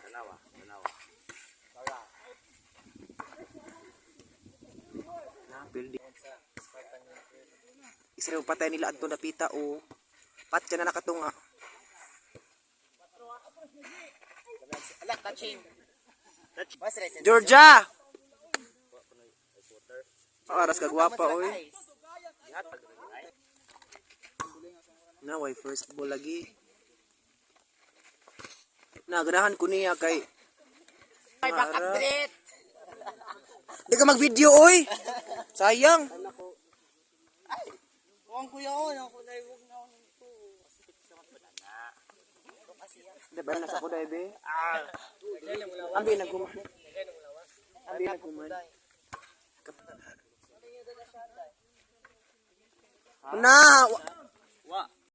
Tanawa, tanawa. Na building. Isa rin patay nila adto napita o patya na nakatunga. Alak, touching. Georgia! Aras ka gwapa oy. Na way first ball lagi. Na ganahan ko niya kay May back Ara. update. Di ka mag-video oy. Sayang. Huwag ko yun. Ako na huwag na ako. Di ba nasa ko dai be? Ambi nagkuman. Ambi nagkuman. Na,